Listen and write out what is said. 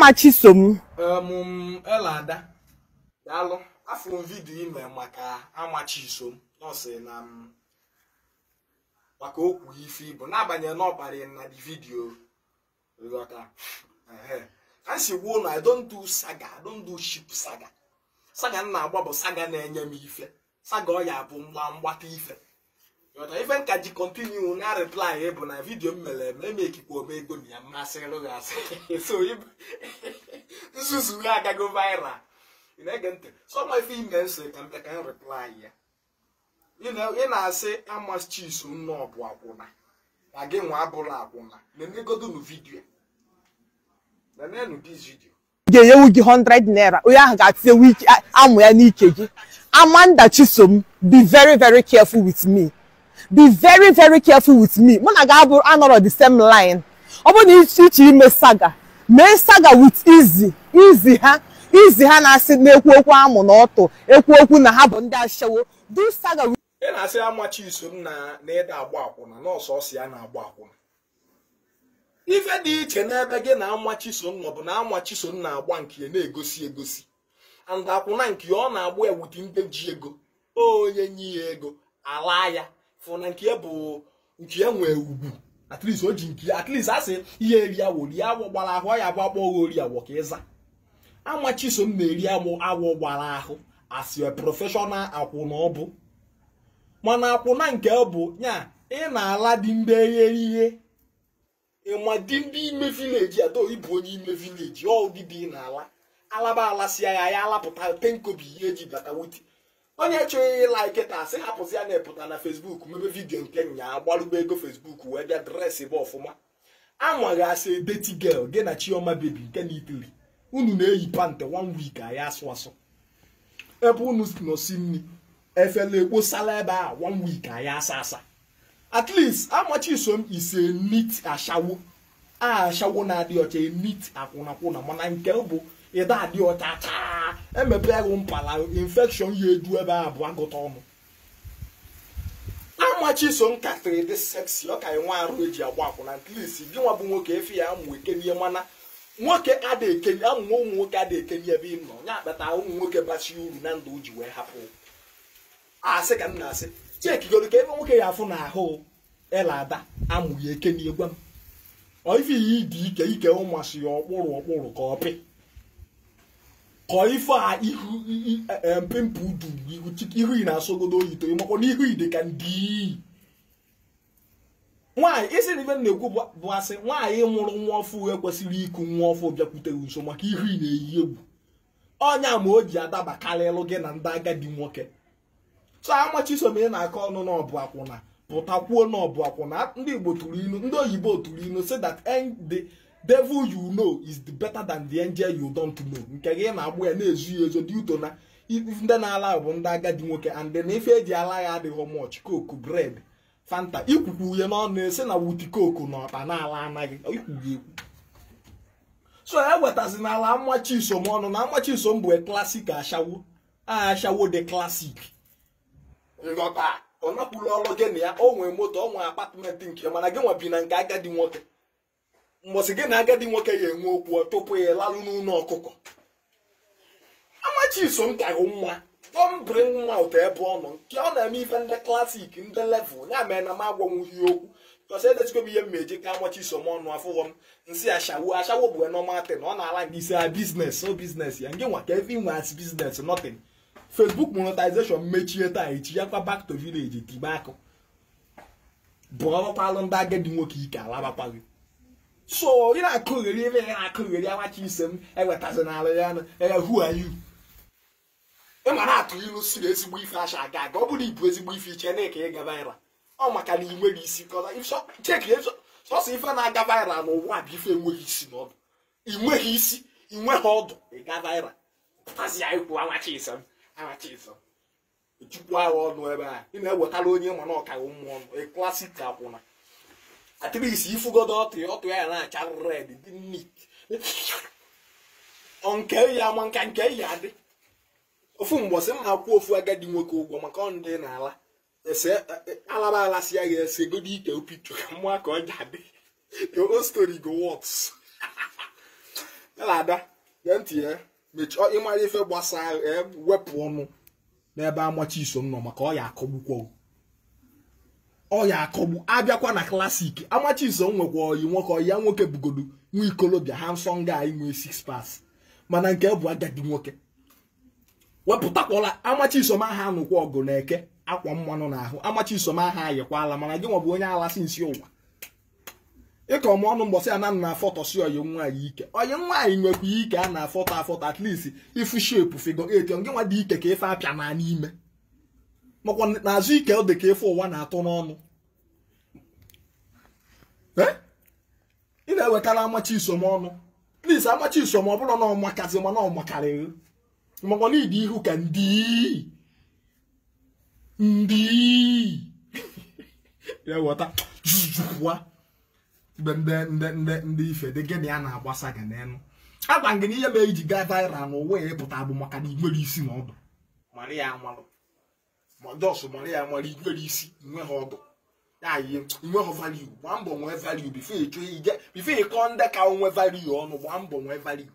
Ama Chisom. Elada. Daalụ, afụrụ m vidiyo ime maka Ama Chisom nọọsụ na m maka okwu ife ibu n'agbanyeghị na ọ kparịrị na the video. Ghọta? Ka si gwuo na I don't do saga, I don't do ship saga. Saga m na-agba bụ saga na-enye m ife. Saga ọ ya bụ mgbata ife. Ghọta? Ife nka ji continue na reply bụ na vidiyo m mere eme emekikwa ome ego na ya mmasị rụghị asị. So nzuzu ya agago viral. Ị na-ege ntị? So ma ife ime nsị ka m ka m reply ya. Ị na-asị Ama Chisom nọ bụ akwụna na gị nwa abụrụ akwụna. Nenegodunu vidiyo. Nenenu this video. Ga-enyewu gị 100 naira. Onye ahụ ga-atinyewu ike amụ ya n'ike gị. Amanda Chisom, be very very careful with me. Be very very careful with me. Mụ na gị abụrụ anọrọ the same line. Ọ bụrụ na iche ime saga, mee saga with easy. Easy ha. Easy ha na-asị na-ekwu okwu amụ na ọtụ, ekwu okwu na ha bụ ndị ashawo. Do saga with ị na-asị Ama Chisom na ịda agba akwụna nọọsụ ọsị ya na-agba akwụna. Ife dị iche n'ebe gị na Ama Chisom nọ bụ na Ama Chisom na-agba nke ya na-egosi egosi. And akwụna nke ọ na-agba ewute ndị ji ego. Onye nye ya ego ala ya fụ na nke bụ nke ya nwee ugwu. At least o ji nke at least asị ihe eri awọ rie awọ gbara ahụ ya bụ akpọghị ori awọ ka ịza. Ama Chisom na-eri awọ gbara ahụ as a professional akwụna ọ bụ. Mana akwụna nke ọ bụ nya ị na-ala dị ndị eghere ịma dị ndị ime vileji atọ ịbụ onye ime vileji ọ dịdị ị na-ala alaba alasịa ya ya alapụta tenkobi ihe eji bata wuti onye chọghị ịla iketa asị hapụzi ya na-epụta na Facebook mebe vidiyo nke nya gbarụba ego Facebook wee bịa dresị bụ ọfụma. Amaghị asị dirty girl gị na Chioma baby nke na Italy unu na-eyi pantị 1 week anyị asụ asụ ebe unu nọ si nri efele ekposala ebe a 1 week anyị asa asa. At least Ama Chisom is a neat ashawo. Ashawo na-adị ọcha, a neat akwụnakwụna mana nke bụ ịda adị ọcha chaa emepe ego mpala infection ya edu ebe a bụ agụta ọnụ. Ama Chisom kasịrị dị sexy ọ ka enwe arụ eji agba akwụna. At least gị nwa bụ nwoke efi ya amụ ekenie mana nwoke ada ekeni amụ ụmụ nwoke ada ekeni ebe ị nọ ya akpata ụmụ nwoke basi uru na ndụ ji wee hapụ. Asị ka m na-asị chekigoro ka ebe nwoke ya afụ na ahụ Elada amụghị ekenie gwa m ọ ife iyi dị ike ike ụmasị ya ọkpụrụ ọkpụrụ ka ọ pị ka ife a ihu mpempe udu ihu ihu ị na-asọgodo oyi to ịmakwa na ihu ị dị ka ndị nwaanyị isi na ibe m na-ekwu bụ asị nwaanyị mụrụ nwa ọfụ ekwesịrị iku nwa ọfụ bịakwutere nso maka ihu ị na-eyi egwu ọnya ma o ji adaba karịlụ gị na ndị agadi nwoke. So Ama Chisom ị na-akọ ọnụ na ọbụ akwụna pụtakwuo na ọbụ akwụna. Ndị Igbo tụrụ ilu, ndị oyibo tụrụ ilu say that the devil you know is the better than the angel you don't know. Nke gị na-agbụ ya na-ezu ya ezo dị ụtọ na ndị na-ala bụ ndị agadi nwoke and na ife eji ala ya adịghị much coke bread fanta ikwukwu uhe n'ọnụ ese na wuti coke na ọkpa na-ala anaghị ikwughị ekwu. So ewetazi n'ala Ama Chisom ọnụ na Ama Chisom bụ a classic ashawo ashawo the classic. Nghọta ọ napụrụ ọrụ gị na ya o nwee moto o nwee apatmentị nke mana gị nwa bi na nke agadi nwoke mbọsị gị na agadi nwoke ya enwe okwu tupu ya lalụ n'ụlọ ọkụkọ. Ama Chisom ka hụ mma don't bring mouth ebe ọ nọ nke ọ na-eme ife ndị classic ndị level ya mere na m agwanwughị okwu because edechikwa m ihe m eji ka Ama Chisom ọnụ afụghọ m nsị ashawo ashawo bụ normal thing ọ na-ala nke isi a business so business ya nke nwa ka ebe inwe as business nothing. Facebook monetization mechie taa echi yakwa back to village tibe akụ bụọkwalụ ndị agadi nwoke ike alabakwa gị. So ị na-akụgheri ebe ị na-akụgheri Ama Chisom ewetazi n'ala ya na who are you? Ị ma na-atụ ilu si na ezigbo ife asha aga aga ọ bụrụ ibu ezigbo ife iche na ka ị ga viral ọ maka na ị nwere isi cheki sọsọ ife na-aga viral n'ụwa bụ ife enweghị isi na ọdụ ị nweghị isi ị nweghị ọdụ ị ga viral pụtazi ya ikwu Ama Chisom Ama Chisom chukwu ahụ ọnụ ebe a ị na-ewetara onye mana ọkaghị mmụọ ọnụ a classic akwụna. At least ifugodo ọtụ ọtụ ya na-acha red dị neat nke ya ma nka nke ya adị ofu mbọsị m na-akwụ ofu agadi nwoke ụgwọ maka ọ ndị na-ala ese alaba alasị ya ga-ese godo ike picture ka mmụọ ka ọ ga-adị your own story go works. Ada gee ntị ya mechie ịmara ife gbasara wepụ ọnụ n'ebe Amachisom nọ maka ọ ya akọgbukwa ọ ya akọgbu abịakwa na klasik. Amachisom nwekwa oyi nwoke, oyi ya nwoke bugodu nwa ikolobịa ha nsọ nga anyị nwee 6 pass, mana nke bụ agadi nwoke wepụtakwala. Amachisom aha anụkwa ọgụ na eke akwa mmanụ n'ahụ. Amachisom aha ayịkwala, mana gị nwa bụ onye alasị nsi ụwa ịkọ m ọnụ mbọsị a na na-afọtọsi oyi nwaanyị ike. Oyi nwaanyị nwekwa ike a na-afọtọ afọtọ, at least ifu shepu figure 8 gị nwa dị ike ka ife apịa na n'ime, makwa n'azụ ike ọ dị ka ife ụwa na-atụ n'ọnụ. Ị na-ewetara Amachisom ọnụ. Please, Amachisom ọ bụrụ na ọmakazi mana ọ makarịrị makwa na ịdị ihu ka ndị ndị na-eweta jujukwa mgbe ndị ife dị gịnị a na-agbasa gị n'elu. Agwa gị na ihe mere iji gaa viral n'ụwa ya ịpụta bụ maka na inwere isi na ọdụ. Maria amalụ jos Maria amalụ inwere isi inweghị ọdụ ya yi inweghị value. Gbaa mbọ nwee value before ịchọ ije, before ịkọ ndị ka onwe value ọnụ. Gbaa mbọ nwee value.